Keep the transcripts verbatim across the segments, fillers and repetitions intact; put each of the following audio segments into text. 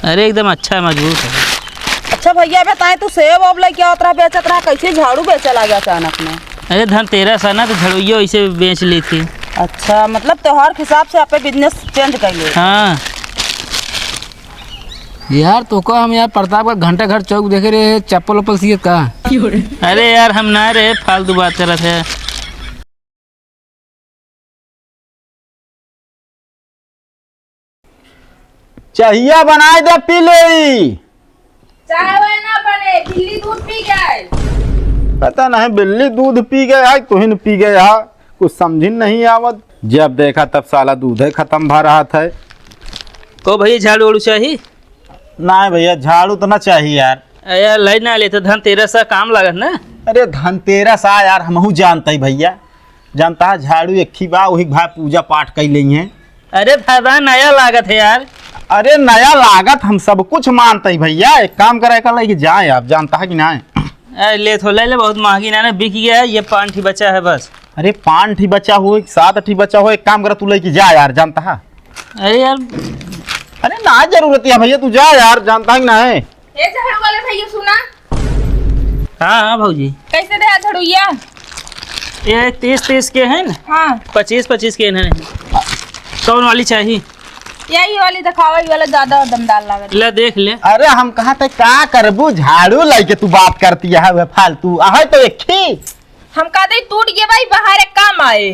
अरे एकदम अच्छा है, मजबूत है। अच्छा भैया, बताएं, तू सेब ओब लेके आवत रहा, बेचत रहा, कैसे झाड़ू बेचे लागे अचानक में? अरे धनतेरस है ना, तो झड़ुइयो ऐसे बेच ली थी। अच्छा, मतलब त्योहार के हिसाब से आपे business change कर लिए? हाँ। यार, तोका हम यार प्रतापगढ़ घंटाघर चौक देखे रहे, चप्पल उप्पल सियत का? अरे यार, हम ना रहे, फालतू बात करत है। चाहिया बनाए दे, पी लेई। चाय वाय ना बने, बिल्ली दूध पी गए। पता नहीं बिल्ली दूध पी गए है, तुहिन पी गए है, कुछ समझिन नहीं आवत। जब देखा तब साला दूधे खत्म भा रहत है। को भैया झाड़ू ओड़ू चाही? नहीं भैया, झाड़ू तो ना चाहिए यार। अरे यार, लई ना लेते, धनतेरस का काम लागत ना। अरे धनतेरस आ यार, हमहू जानते ही भैया, जानता है झाड़ू एक ही बा, वही भाई पूजा पाठ कई लेई हैं। अरे दादा, नया लागत है यार। अरे नया लागत, हम सब कुछ मानते ही भैया, एक काम करे कर लेके जाए आप, जानता है कि नहीं? अरे ले तो ले ले, बहुत महंगी ना, ना बिक गया है, ये पाँच ही बचा है बस। अरे पाँच ही बचा हो, सात ही बचा हो, एक काम कर तू लेके जा यार, जानता है? अरे यार। अरे ना जरूरत है भैया, तू जा यार, जानता है कि नहीं? ए झाड़ू वाले भैया, सुना। हाँ, हाँ भौजी। कैसे दे झाड़ुइया? ये तीस तीस के हैं ना? हाँ। पच्चीस पच्चीस के हैं। कौन वाली चाहिए? यही वाली दिखावा, ये वाला ज्यादा दमदार लागत। ले देख ले। अरे हम कहा थे का करबू, झाड़ू लेके तू बात करती है, वह फालतू। आहे तो एक ही। हम कहा थे टूट गए भाई, बाहर एक काम आए।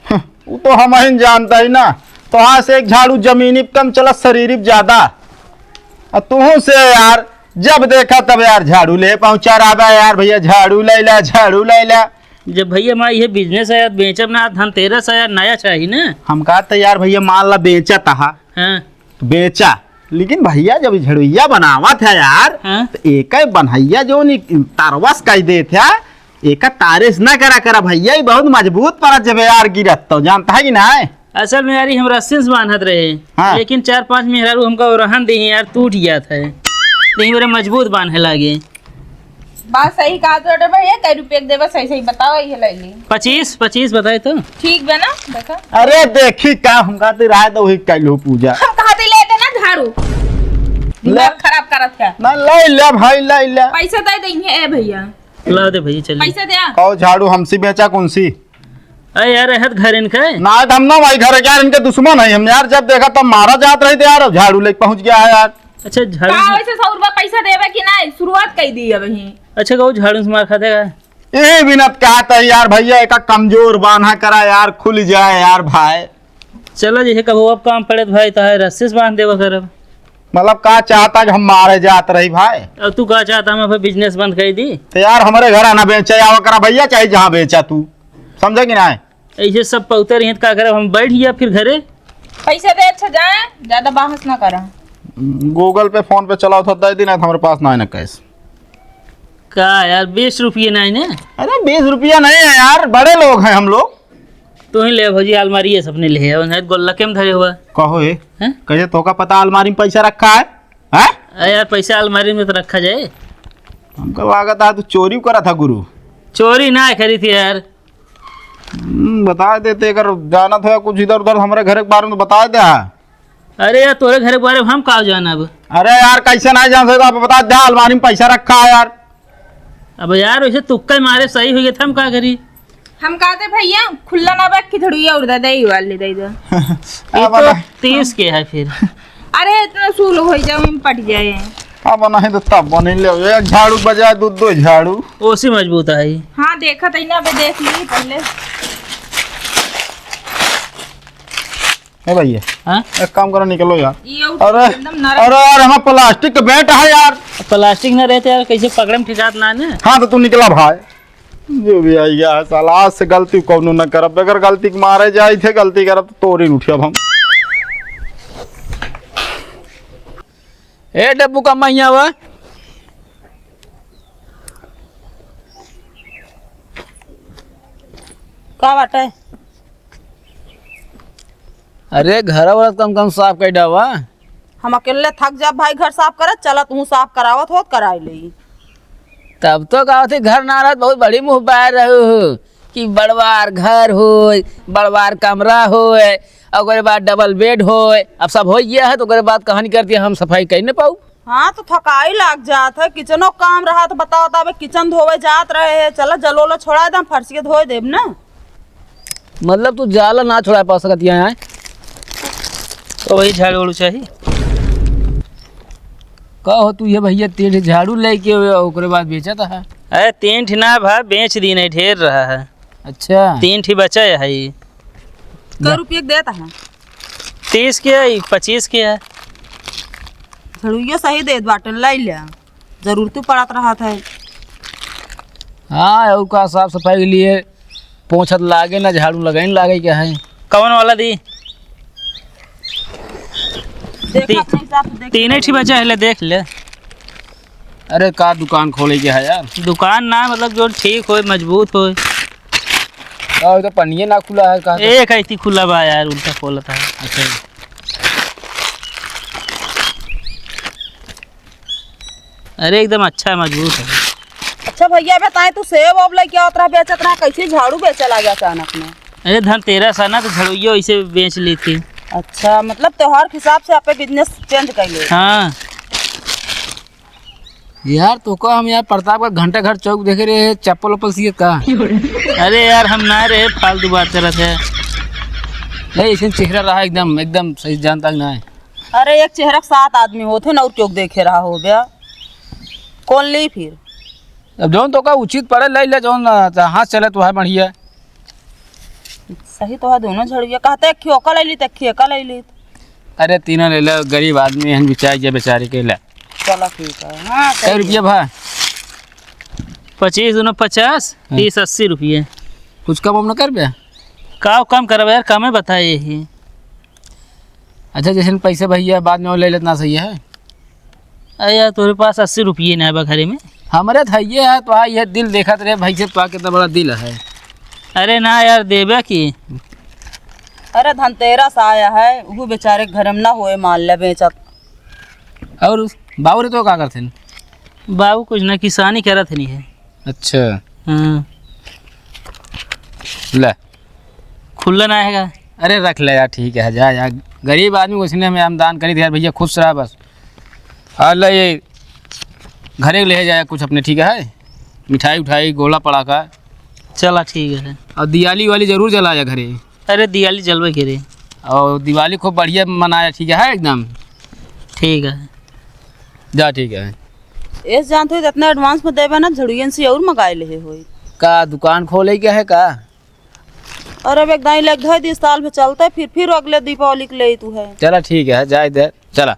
हम्म, वो तो हम ही जानता ही ना। तो हाँ से एक झाड़ू जमीनी पे कम चला, शरीर पे ज्यादा। और तू से यार, जब देखा तब यार झाड़ू ले पहुंचा रहा बा यार, भैया झाड़ू ले ला, झाड़ू ले ला। जब भैया हमारा ये business है यार, बेचब ना, धनतेरस है यार, नया चाहिए ना। हम कहा था यार भैया, मान ला बेचा तहा, हाँ। तो बेचा, लेकिन भैया जब झड़ुइया बनावत है यार, हाँ। तो एक बनैया जो नी तरवस कह देत है, एका तारीफ ना करा करा भैया, ई बहुत मजबूत पड़त जब यार गिरत तो, जानता है कि ना? असल में यार, ई हम रस्सी से बांधत रहे, हाँ। लेकिन चार पांच मेहरारू हमका ओरहन दी यार, टूट जात है। लेकिन मेरे मजबूत बांधे लागे। बात सही कहा तो रे भैया, कै रुपये के देबे, सही सही बताओ, ये ले ली। पच्चीस, पच्चीस बताए तो। ठीक बा ना, देखा। अरे देखी का, हम कहते रहे तो वही कैलो पूजा। हम कहते ले दे ना झाड़ू। दिमाग ले। खराब करत है। ना, ले ले भाई, ले ले। पैसा दे देंगे, ए भैया। ला दे भैया, चल। पैसा दे। कहो झाड़ू हमसे बेचा कौन सी? अरे यार, रहत घर इनका है। ना, हम ना भाई घर के यार, इनके दुश्मन है हम यार, जब देखा तब मारा जात रही थे यार, अब झाड़ू लेके पहुंच गया है यार। अच्छा, झाड़ू का से वैसे सौ रुपया पैसा देवे कि नहीं? शुरुआत कर दी अब ही। अच्छा, कहू झाड़ू से मार खाते का? ए बिनत कहत है यार भैया, एका कमजोर बांधा करा यार, खुल जाए यार भाई। चला, जैसे कबो अब काम पड़े तो भाई, तो है रस्सी से बांध देवा करब। मतलब का चाहता कि हम मारे जात रही भाई? अब तू का चाहता हम अपन business बंद कर दी? तो यार हमरे घर आना बेचे आवा करा भैया, चाहे जहाँ बेचा तू, समझे कि ना? ऐसे सब पौते रही तो का करब, हम बैठ गया फिर घरे। पैसा दे, अच्छा जाए, ज्यादा बहस ना करा। Google Pay, PhonePe चलाओ तो दे दी, ना तो हमारे पास ना है ना cash। का यार, बीस रुपये ना है ना? अरे बीस रुपया नहीं है यार, बड़े लोग हैं हम लोग। तू ही ले भौजी, अलमारी ये सबने ले है, उन्हें गोल्लके में धरे हुआ। कहो ए, हैं? कहे तोका पता अलमारी में पैसा रखा है? हैं? अरे यार, पैसा अलमारी में तो रखा जाए। हमको लागत है तू चोरी करा था गुरु। चोरी ना करी थी यार। हम्म, बता देते, अगर जानत हो कुछ इधर उधर हमारे घर के बारे में तो बता दे। अरे यार, तोरे घर के बारे में हम का जानब? अरे यार, कैसे नहीं जान सकता? आप बता दे, अलमारी में पैसा रखा है यार। अब यार, वैसे तुक्का मारे सही हुई था, हम का करी? हम कहते भैया, खुला ना बैठ के झड़ुइया उड़ दे, दे ही वाले दे दो। ये अब तो ना। तीस के है फिर। अरे, इतना सूल हो जाओ, हम पट जाए। अब नहीं तो तब बने ले, एक झाड़ू बजाए, दो, दो झाड़ू। ओसी मजबूत है। हाँ, देखा था ना, अबे देख ली पहले। ए भैया, हाँ? एक काम करो, निकलो यार। ये उठ-, अरे, एकदम नरम। अरे यार, हमारा plastic का bat है यार। Plastic ना रहते यार, कैसे पकड़े में ठिकात ना है ना। हाँ, तो तू निकला भाई। जो भी आई गया है साला, आज से गलती कौनो न करब। अगर गलती के मारे जाई थे, गलती करब तो तोरी उठियब हम। ए डब्बू का मैया वा। का बाटे? अरे, घर वाला कम कम साफ कर डावा। हम अकेले थक जाब भाई घर साफ करत, चला तू साफ करावत होत कराई लेई। तब तो का होती, घर ना रहत बहुत बड़ी मुँह बाय रहू हो। कि बड़वार घर होय, बड़वार कमरा होय, ओकरे बाद डबल बेड होय। अब सब होइ गया है, तो ओकरे बाद कहानी करती है, हम सफाई कइ न पाऊ। हाँ, तो थकाई लाग जात है, किचनो काम रहा तो बताओ, तबे किचन धोवे जात रहे है, चला जलोला छोड़ा दम, फर्श के धोए देब ना। मतलब तू जाला ना छोड़ा पा सकत यहाँ, आय? तो वही झाड़ू वाड़ू चाही। का हो तू ये भैया, तीन ठे झाड़ू लेके ओकरे बाद बेचत है? अरे तीन ठे ना भा, बेच दी नहीं, ढेर रहा है। अच्छा। तीन ठे बचा है ई। कै रुपये के देत है? तीस के है, ई पच्चीस के है। झड़ुइया सही देत बाटन, लाई ले। जरूरत पड़त रहत है। हाँ, और का, साफ सफाई के लिए पोंछत लागे ना, झाड़ू लगाइन लागे, क्या है? कौन वाला दी? देखा ती-, अपने हिसाब से देख तीने ले। ठी बचा है, ले देख ले। अरे का दुकान खोले के है यार? दुकान ना, मतलब जो ठीक होय, मजबूत होय। और तो पन्निये ना खुला है, कहा एक ऐसी खुला बा यार, उल्टा खोलत है। अच्छा। अरे एकदम अच्छा है, मजबूत है। अच्छा भैया, बताए तू सेब ओब लेके आवत रहा, बेचत रहा, कैसे झाड़ू बेचे लागे अचानक में? अरे धनतेरस है ना, तो झड़ुइयो ऐसे बेच ली थी। अच्छा, मतलब त्योहार के हिसाब से आपे business change कर ले। हाँ। यार, तो का हम यार प्रताप का घंटा घर चौक देखे रहे, चप्पल वप्पल सिए का? अरे यार, हम ना रहे, फालतू बात करत है। नहीं, ऐसे चेहरा रहा एकदम, एकदम सही जानता कि ना है। अरे, एक चेहरा के सात आदमी होत है ना, और क्यों देखे रहा हो बे? कौन ली फिर? अब जौन तो का उचित पड़े, ले ले, जौन, आ, हाथ चले तो है बढ़िया। सही तो है, दोनों झड़िया कहते, एक खियो का ले ली, तो एक खियो का ले ली। अरे, तीनों ले ले, गरीब आदमी हैं, बेचारे के, बेचारे के ले। चला, ठीक है। हाँ, कै सही रुपया है। भा? पच्चीस दूनो पचास, हाँ। तीस अस्सी रुपये। कुछ कम उम न कर बे? का कम करबे यार, कमे बताए यही। अच्छा, जैसे पैसे भैया बाद में और ले लेतना सही है। अरे यार, तोरे पास अस्सी रुपये ना बा घरे में। हमरे धैये है, तो हाँ, ये दिल देखत रहे भाई से, तो कितना बड़ा दिल है। अरे ना यार, देबे की। अरे, धनतेरस आया है, वो बेचारे के घर में ना होए, मान ले बेचत। और बाबू रे तो का करते हैं? बाबू कुछ ना, किसानी करत नहीं है। अच्छा। हाँ। ले। खुल्ला ना आएगा। अरे रख ले यार, ठीक है, जा यार, गरीब आदमी को इसने हमें हम दान करी दे यार, भैया खुश रहा बस। हाँ, ले ये घरे ले जाया कुछ अपने, ठीक है, मिठाई उठाई, गोला पड़ाका। चला, ठीक है। और दिवाली वाली जरूर जलाया घरे। अरे, दिवाली जलवे के रे। और दिवाली खूब बढ़िया मनाया, ठीक है, एकदम। ठीक है। जा, ठीक है। एस जानत होई, इतना advance में देबे ना, झड़ुयन से और मंगाए लेहे होई। का दुकान खोले के है का? और अब एक दाई लग धोए दी, साल भर चलते, फिर, फिर अगले दीपावली के ले तू है। चला, ठीक है, जाए दे, चला।